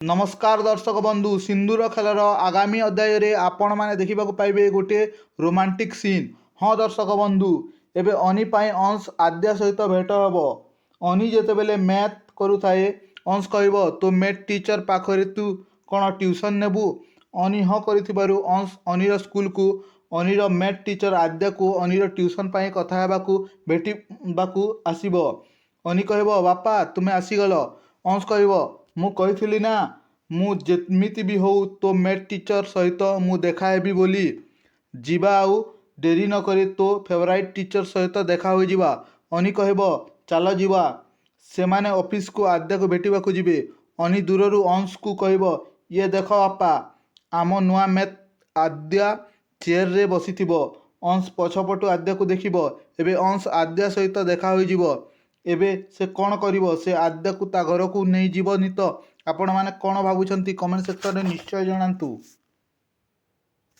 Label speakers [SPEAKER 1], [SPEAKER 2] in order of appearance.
[SPEAKER 1] ନମସ୍କାର ଦର୍ଶକ ବନ୍ଧୁ, ସିନ୍ଦୁର ଖେଳର ଆଗାମୀ ଅଧ୍ୟାୟରେ ଆପଣମାନେ ଦେଖିବାକୁ ପାଇବେ ଗୋଟିଏ ରୋମାଣ୍ଟିକ୍ ସିନ୍। ହଁ ଦର୍ଶକ ବନ୍ଧୁ, ଏବେ ଅନି ପାଇଁ ଅଂଶ ଆଦ୍ୟା ସହିତ ଭେଟ ହେବ। ଅନି ଯେତେବେଳେ ମ୍ୟାଥ୍ କରୁଥାଏ, ଅଂଶ କହିବ, ତୋ ମ୍ୟାଥ୍ ଟିଚର୍ ପାଖରେ ତୁ କ'ଣ ଟ୍ୟୁସନ୍ ନେବୁ? ଅନି ହଁ କରିଥିବାରୁ ଅଂଶ ଅନିର ସ୍କୁଲକୁ ଅନିର ମ୍ୟାଥ୍ ଟିଚର୍ ଆଦ୍ୟାକୁ ଅନିର ଟ୍ୟୁସନ୍ ପାଇଁ କଥା ହେବାକୁ ଭେଟିବାକୁ ଆସିବ। ଅନି କହିବ, ବାପା, ତୁମେ ଆସିଗଲ। ଅଂଶ କହିବ, ମୁଁ କହିଥିଲି ନା, ମୁଁ ଯେମିତି ବି ହଉ ତୋ ମ୍ୟାଥ୍ ଟିଚର୍ ସହିତ ମୁଁ ଦେଖା ହେବି ବୋଲି। ଯିବା, ଆଉ ଡେରି ନକରି ତୋ ଫେଭରାଇଟ୍ ଟିଚର୍ ସହିତ ଦେଖା ହୋଇଯିବା। ଅନି କହିବ, ଚାଲ ଯିବା। ସେମାନେ ଅଫିସକୁ ଆଦ୍ୟାକୁ ଭେଟିବାକୁ ଯିବେ। ଅନି ଦୂରରୁ ଅଂଶକୁ କହିବ, ଇଏ ଦେଖ ବାପା, ଆମ ନୂଆ ମ୍ୟାଥ୍ ଆଦ୍ୟା ଚେୟାରରେ ବସିଥିବ। ଅଂଶ ପଛପଟୁ ଆଦ୍ୟାକୁ ଦେଖିବ। ଏବେ ଅଂଶ ଆଦ୍ୟା ସହିତ ଦେଖା ହୋଇଯିବ। ଏବେ ସେ କ'ଣ କରିବ? ସେ ଆଦ୍ୟାକୁ ତା ଘରକୁ ନେଇଯିବନି ତ? ଆପଣମାନେ କ'ଣ ଭାବୁଛନ୍ତି, କମେଣ୍ଟ ସେକ୍ସନରେ ନିଶ୍ଚୟ ଜଣାନ୍ତୁ।